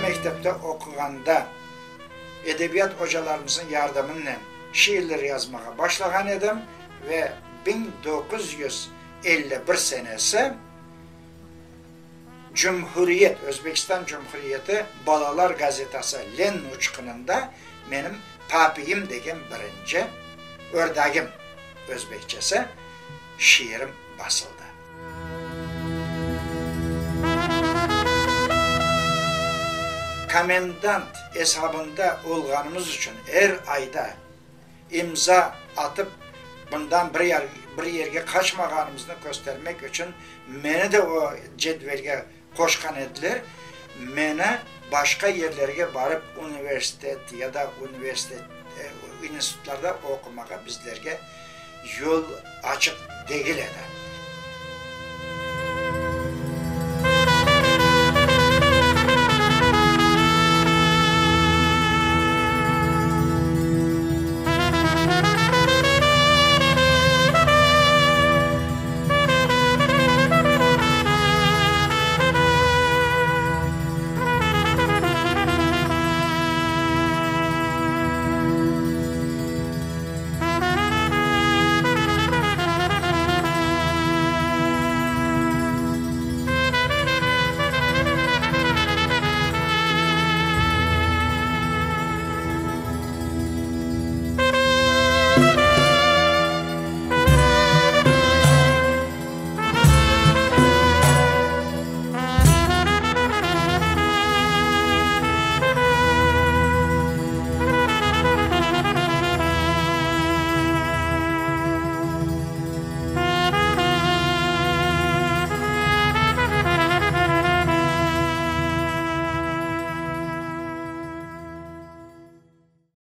mektepte oquğanda edebiyat ocalarımızın yardımınen şiirler yazmağa başlağan edim ve 1951 senesi Cumhuriyet, Özbekistan Cumhuriyeti balalar gazetası Lenin uçqunında menim Papiyim degen birinci, Ördagim özbekçesi, şiirim basıldı. Komendant esabında olğanımız içün er ayda imza atıp, bundan bir bir yerge qaçmağanımıznı köstermek içün meni de o cedvelge qoşqan ediler. Meni başqa yerlerge barıp universitet ya da universitet, institutlarda oqumağa bizlerge yol açıq degil edi.